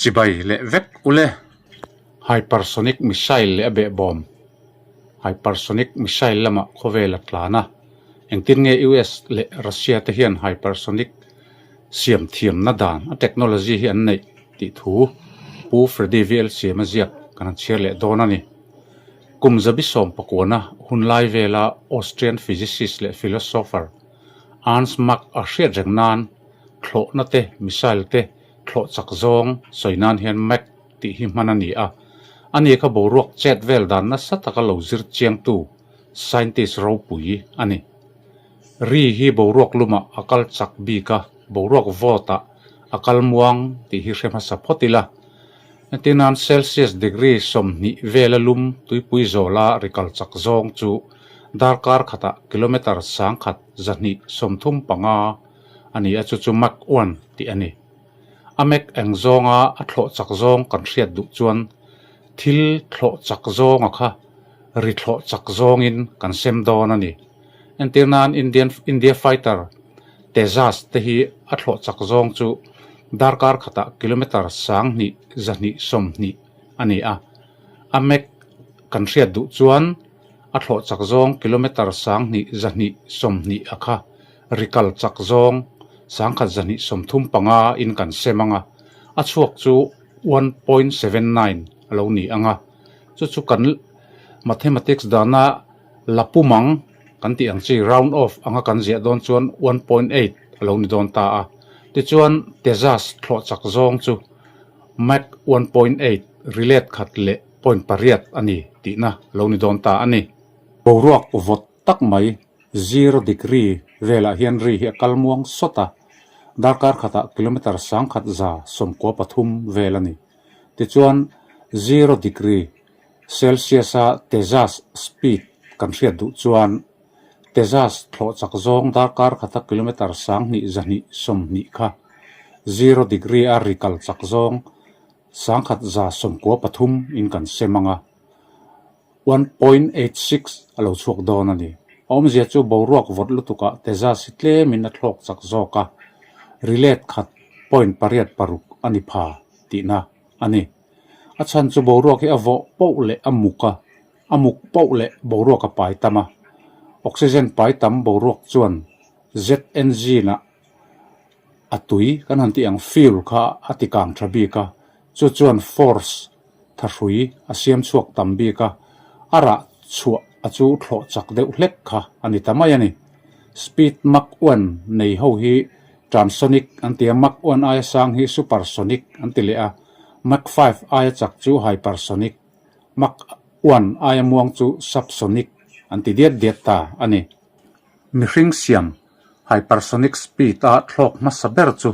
Chibai leh vek ule. Hypersonic missile leh a behbawm Hypersonic missile lamah khawvel a tlan a, engtin nge US leh Russia te hian hypersonic siam thiamna dan a technology hi an neih tih thu Pu Freddy VL Siama ziak kan han chhiar leh dawn a ni. Kum zabi sawm pakuana hun lai vela Austrian physicist leh philosopher Ernst Mach a hriat reng nan thlawhna te missile te thlawh chak zawng sawi nan hian Mach tih hi hman a ni a, ani kha boruak chet vel dan nasa taka lo zir chiangtu scientist ropui a ni. Ri hi boruak lumah a kal chak bik a, boruak vawtah a kal muang tih hi hre hmasa phawt ila. Entir nan Celsius degree 20 vela lum tuipui zawla ri kal chak zawng chu darkar khatah kilometre 1135 a ni a, chu chu Mach one tih a ni. A mek eng zawnga a thlawh chak zawng kan hriat duh chuan thil thlawh chak zawnga kha ri thlawh chak zawngin kan sem dawn a ni. Entir nan Indian India fighter Tejas te hi a thlawh chak zawng chu darkar khatah kilometre 2220 a ni a. A mek kan hriat duh chuan a thlawh chak zawng kilometre 2220 a kha ri kal chak zawng 1235 in kan sem ang a, a chhuak chu 1.79 a lo ni ang a, chu chu kan mathematics dana la pum ang kan tih ang chi round off anga kan ziah dawn chuan 1.8 a lo ni dawn ta a, tichuan Tejas thlawh chak zawng chu Mach 1.8 relate khat leh point pariat a ni tihna a lo ni dawn ta a ni. Boruak vawt tak mai zero degree velah hian ri hi a kal muang sawt a, darkar khatah kilometre 1193 vel a ni. Tichuan zero degree Celsius-a Tejas speed kan hriat duh chuan Tejas thlawh chak zawng darkar khata kilometre 2220 kha zero degree-a ri kal chak zawng 1193 in kan sem ang a. 1.86 a lo chhuak dawn a ni. A awmzia chu boruak vawt lutukah Tejas hi tlemin a thlawk chak zawk a, relate khat point pariat paruk a ni pha tihna a ni. A chhan chu boruak hi a vawh poh leh a muk a, a muk poh leh boruak a pai tam a. Oxygen pai tam boruak chuan jet engine ah a tui kan han tih ang fuel kha a ti kang tha bik a, chu chuan force thahrui a siam chhuak tam bik a, a rah chhuah a chu thlawh chak deuh hlek kha a ni ta mai a ni. Speed Mach one nei ho hi transonic an ti a, Mach one aia sang hi supersonic an ti leh a, Mach five aia chak chu hypersonic, Mach one aia muang chu subsonic an ti diat diat ta a ni. Mihring siam hypersonic speed a thlawk hmasa ber chu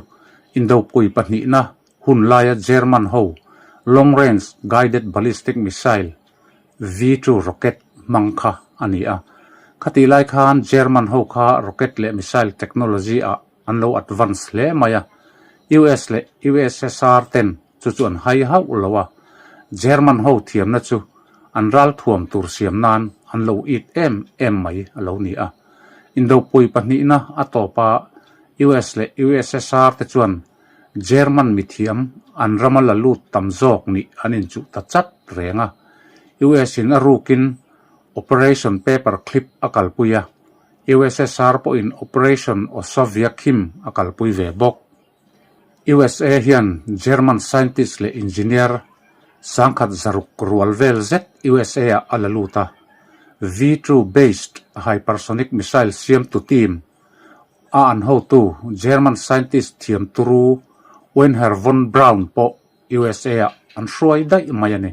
Indopui pahnihna hun laia German ho long range guided ballistic missile V-two rocket hmang kha a ni a. Khatih lai khan German ho kha rocket leh missile technology ah an lo advance hle mai a, US leh USSR ten chu chu an hai hauh lo a, German ho thiamna chu an ral thuam tur siam nan an lo it em em mai a lo ni a. Indopui pahnihna a tawp a, US leh USSR te chuan German mithiam an rama la lut tam zawk nih an inchuh ta chat reng a, US in a rukin Operation Paperclip a kalpui a, USSR pawhin Operation Osoviakhim a kalpui ve bawk. USA hian German scientist leh engineer 1600 rual vel zet USA-ah a la lut a, V-two based hypersonic missile siamtu team a an hotu German scientist thiam turu Wernher von Braun pawh USA-ah an hruai daih mai a ni.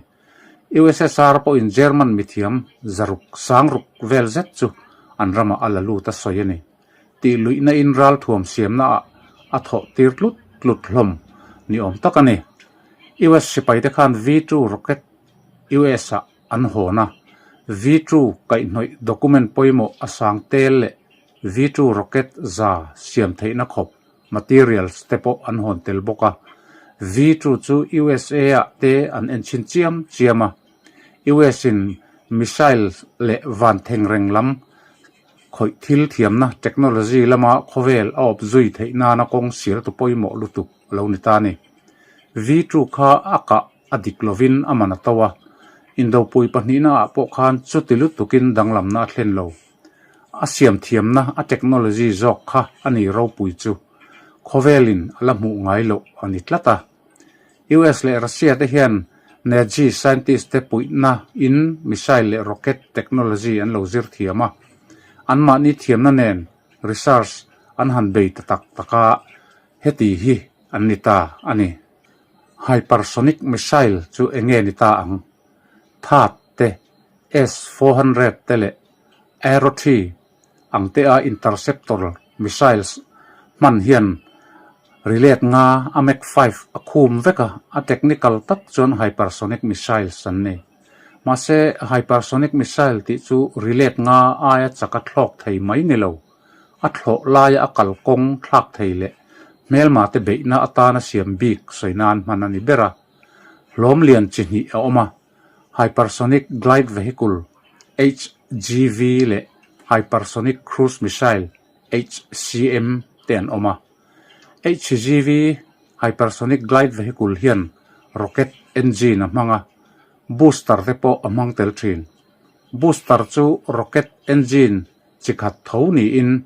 USSR pawhin German mithiam zaruk sangruk vel zet chu an ramah a la lut a sawi a ni. Tih luihna in ralthuam siamna ah a thawh tir tlut tlut hlawm ni awm tak a ni. US sipai te khan V-two rocket US ah an hawn a, V-two kaihhnawih document pawimawh a sang tel leh V-two rocket za siam theihna khawp materials te pawh an hawn tel bawk a. V-two chu USA ah te an enchhin chiam chiam a, US in missile leh van thengreng lam Khawih thil thiamna technology lama khawvel a awp zui theih nana kawng sialtu pawimawh lutuk a lo ni ta a ni. V-two kha a kah a dik lovin a man a to a, indopui pahnihna ah pawh khan chuti lutukin danglamna a thlen lo. A siam thiamna a technology zawk kha a ni ropui chu khawvelin a la hmuh ngai loh a ni tlat a. US leh Russia te hian Nazi scientist te puihna in missile leh rocket technology an lo zir thiam a, anmahni thiamna nen research an han bei ta tak tak a, heti hi an ni ta a ni. Hypersonic missile chu eng nge ni ta ang? THAAD te, S-400 te leh Aero-3 ang te a interceptor missiles hman hian rilet nga a Mach 5 a khum vek a, a technical tak chuan hypersonic missiles an ni. Mahse, hypersonic missile tih chu rilet nga aia chak a thlawk thei mai ni lo. A thlawh laia a kalkawng thlak thei leh hmelma te beihna atana siam bik sawi nan hman a ni ber a. Hlawm lian chi hnih a awm a, Hypersonic Glide Vehicle, HGV, leh Hypersonic Cruise Missile, HCM, te an awm a. HGV, Hypersonic Glide Vehicle, hian rocket engine a hmang a, booster te pawh a hmang tel thin. Booster chu rocket engine chi khat tho niin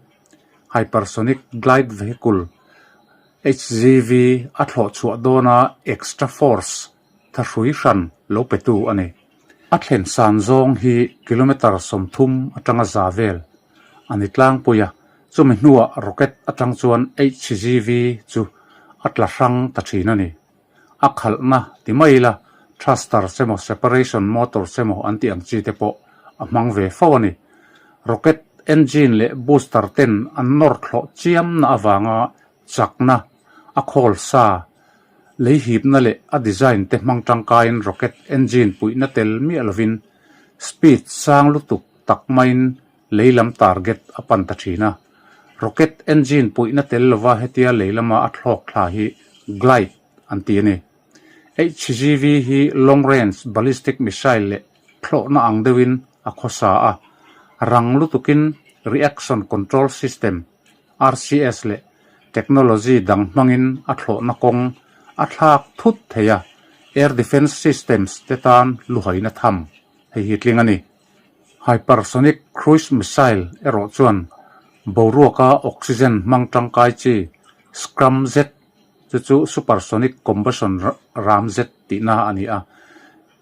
Hypersonic Glide Vehicle, HGV, a thlawh chhuah dawna extra force thahrui hran lo petu a ni. A thlen san zawng hi kilometre 30 atanga za vel a ni tlangpui a, chumi hnuah rocket atang chuan HGV chu a tla hrang ta thin a ni. A khalhna ti mai ila thruster emaw separation motor emaw an tih ang chi te pawh a hmang ve fo a ni. Rocket engine leh booster ten an nawr thlawh chiamna avanga chakna a khawl sa lei hipna leh a design te hmang tangkaiin rocket engine puihna tel miah lovin speed sang lutuk tak maiin lei lam target a pan ta thin a. Rocket engine puihna tel lova hetia lei lama a thlawk thla hi glide an ti a ni. HGV hi long range ballistic missile leh thlawhna ang deuhin a khawsa a, rang lutukin reaction control system, RCS, leh technology dang hmangin a thlawhna kawng a thlak thut thei a, air defence systems te tan luhaina tham hei hi tling a ni. Hypersonic cruise missile erawh chuan boruaka oxygen hmang tangkai chi scramjet chu chu supersonic combustion ramjet tihna a ni a,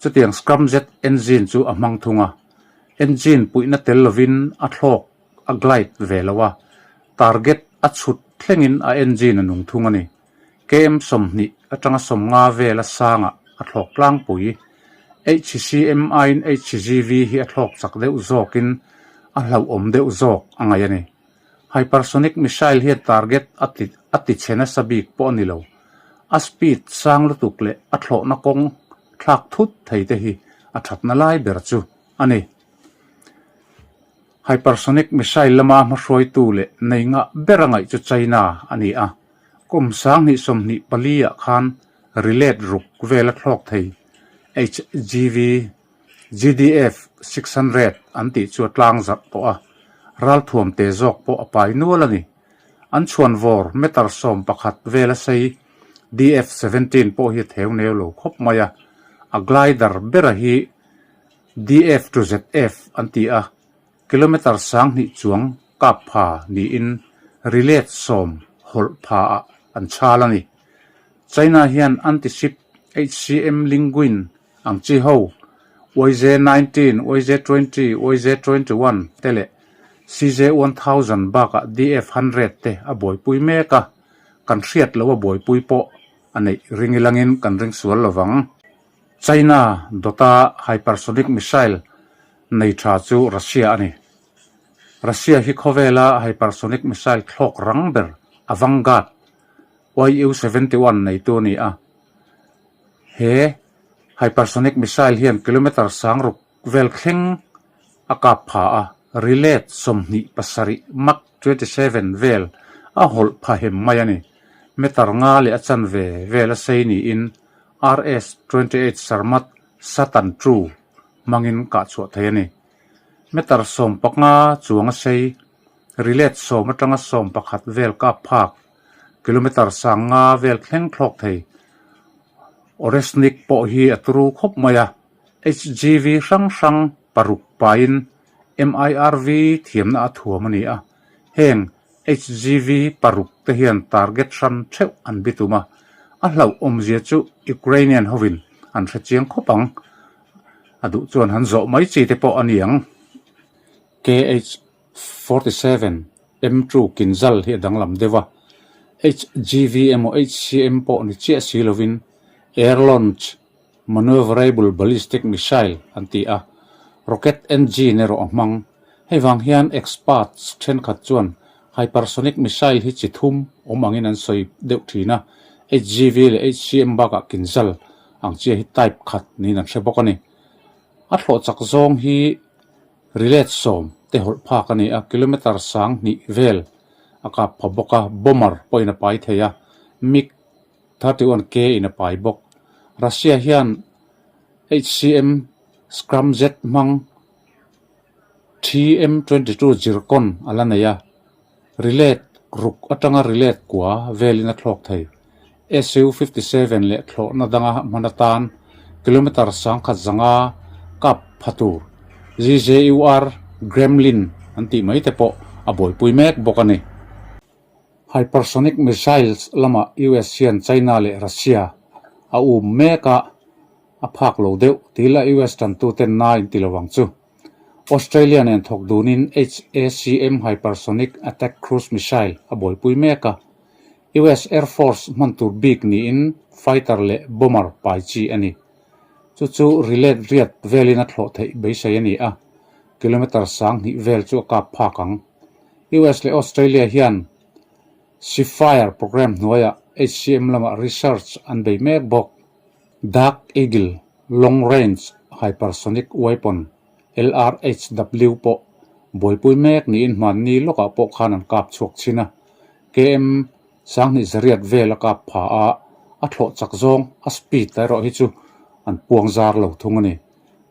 chutiang scramjet engine chu a hmang thung a, engine puihna tel lovin a thlawk a glide ve lo a, target a chhut thlengin a engine a nung thung a ni. KM 20 atanga 50 vela sangah a thlawk tlangpui. HCM aiin HGV hi a thlawk chak deuh zawkin a hlauhawm deuh zawk a ngaih a ni. Hypersonic missile hian target a ti a ti chhe nasa bik pawh a ni lo. A speed sang lutuk leh a thlawhna kawng thlak thut thei te hi a thatna lai ber chu a ni. Hypersonic missile lama hmahruaitu leh nei ngah ber a ngaih chu China a ni a. Kum 2024 ah khan rilet ruk vel a thlawk thei HGV GDF 600 an tih chu a tlang zarh tawh a, ralthuam te zawk pawh a pai nual a ni. An chhuanvawr meter 11 vel a sei DF 17 pawh hi a theu neu lo khawp mai a, a glider bera hi DF to ZF an ti a, kilometre 2000 chuang kap pha niin rilet 10 hawlh pha ah an chhal a ni. China hian anti-ship HCM Linguin ang chi ho YJ-19, YJ-20, YJ-21 te leh CJ-1000 bakah DF-100 te a buaipui mek a, kan hriat loh a buaipui pawh a neih ring ilangin kan ring sual lovang. China dawta hypersonic missile nei tha chu Russia a ni. Russia hi khawvela hypersonic missile thlawk rang ber Avangard YU-71 neitu a ni a. He hypersonic missile hian kilometre 6000 vel thleng a kap pha a, rilet 27 Mach 27 vel a hawlh pha hem mai a ni. Meter nga leh a chanve vel a sei niin RS 28 Sarmat Satan II hmangin kah chhuah thei a ni. Meter 15 chuang a sei, rilet 10 atanga 11 vel kap phak, kilometre 50 vel thleng thlawk thei. Oreshnik pawh hi a turu khawp mai a, HGV hrang hrang paruk paiin MIRV thiamna a thuam a ni a. Heng HGV paruk te hian target hran theuh an bitum a, a hlauh awmzia chu Ukrainian hovin an hre chiang khawp ang. A duh chuan han zawh mai chi te pawh a ni ang. KH-47 M2 Kinzhal hi a danglam deuh a, HGV emaw HCM pawh ni chiah si lovin Air Launch Maneuverable Ballistic Missile an ti a, rocket engine erawh a hmang. Hei vang hian experts thenkhat chuan hypersonic missile hi chi thum awm angin an sawi deuh thin a, HGV leh HCM bakah Kinzhal ang chia hi type khat niin an hre bawk a ni. A thlawh chak zawng hi rilet 10 te hawlh phak a ni a, kilometre 2000 vel a kap pha bawk a, bomber pawhin a pai thei a, MiG 31 K in a pai bawk. Russia hian HCM Scramjet hmang TM-22 Zircon a la nei a, rilet ruk atanga rilet kua velin a thlawk thei. Su-57 leh thlawhna danga hman atan kilometre 1005 kap pha tur GJUR Gremlin an tih mai te pawh a buaipui mek bawk a ni. Hypersonic missiles lamah US hian China leh Russia a um mek a, a phak lo deuh tila US tantuten na in ti lo ang chu. Australia nen thawk dunin HACM Hypersonic Attack Cruise Missile a buaipui mek a, US Air Force hman tur bik niin fighter leh bomber pai chi a ni. Chu chu rilet riat velin a thlawh theih beisei a ni a, kilometre 2000 vel chu a kap phak ang. US leh Australia hian Seafire program hnuaiah HCM lamah research an bei mek bawk. Dark Eagle Long Range Hypersonic Weapon, LRHW, pawh buaipui mek niin hmanni lawkah pawh khan an kap chhuak chhin a. KM 2800 vel a kap pha a, a thlawh chak zawng a speed erawh hi chu an puang zar lo thung a ni.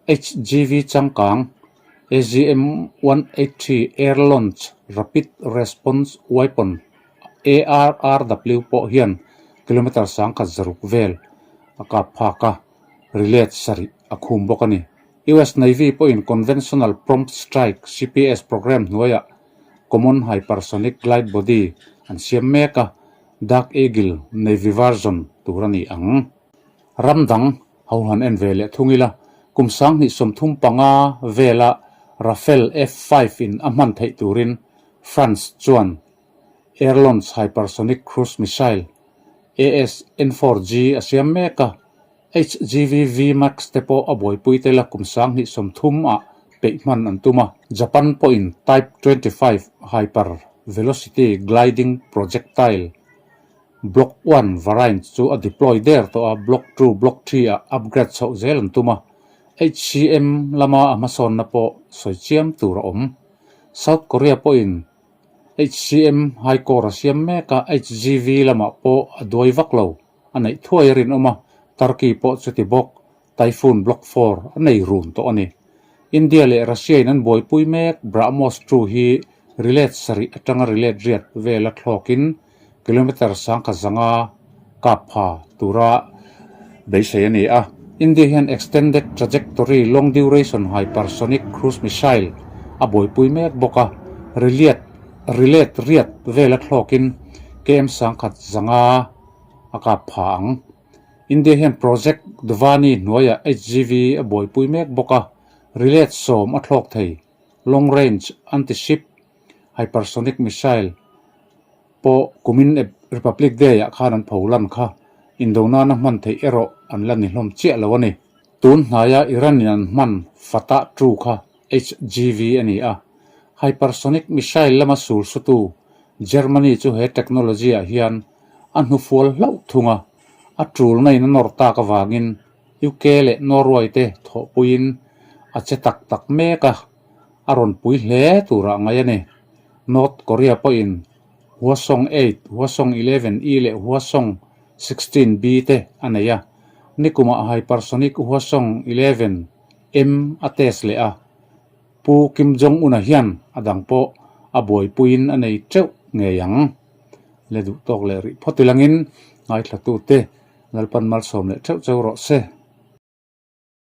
HGV changkang AGM-183 Air Launch Rapid Response Weapon, ARRW, pawh hian kilometre 1600 vel a kap phak a, rilet sarih a khum bawk a ni. US Navy pawhin Conventional Prompt Strike, CPS, program hnuaiah Common Hypersonic Glide Body an siam mek a, Dark Eagle Navy version tur a ni ang. Ram dang ho han en ve leh thung ila, kum 2035 vela Rafale F-five in a hman theih turin France chuan Air-Launched Hypersonic Cruise Missile, ASN-4G, a siam mek a, HGV V-Max te pawh a buaipui tel a kum 2030 ah peih hman an tum a. Japan pawhin Type 25 Hyper Velocity Gliding Projectile Block one variant chu a deploy der tawh a, Block two, Block three ah upgrade chhoh zel an tum a. HCM lama a hmasawnna pawh sawi chiam tur a awm. South Korea pawhin HCM high core a siam mek a, HGV lamah pawh a duai vak lo a neih thuai a rinawm a, Turkey pawh chuti bawk. Typhoon Block four a nei run tawh a ni. India leh Russia in an buaipui mek BrahMos two hi rilet sarih atanga rilet riat vela thlawkin kilometre 1500 kap pha tura beisei a ni a. India hian Extended Trajectory Long Duration Hypersonic Cruise Missile a buaipui mek bawk a, riliat rilet riat vela thlawkin km 1100 a kap pha ang. India hian Project Dhvani hnuaiah HGV a buaipui mek bawk a, rilet 10 a thlawk thei, long range anti-ship hypersonic missile pawh kumin Republic Day ah khan an pho lan kha indonana hman theih erawh an la ni hlawm chiah lo a ni. Tun hnaia Iran in an hman Fatah 2 kha HGV a ni a, hypersonic missile lama sul sutu Germany chu he technology ah hian a hnufual hlauh thung a, a tulna in a nawr tak avangin UK leh Norway te thawhpuiin a che tak tak mek a, a rawn pui hle turah ngaih a ni. North Korea pawhin Hwasong 8, Hwasong 11 E leh Hwasong 16 B te a nei a, nikumah hypersonic Hwasong 11 M a test leh a, Pu Kim Jong-un-a hian a dang pawh a buaipuiin a nei teuh ngei ang. Le duh tawk leh rih phawt ilangin ngaithlatute. Lalpan malsawm leh theuh cheu rawh se.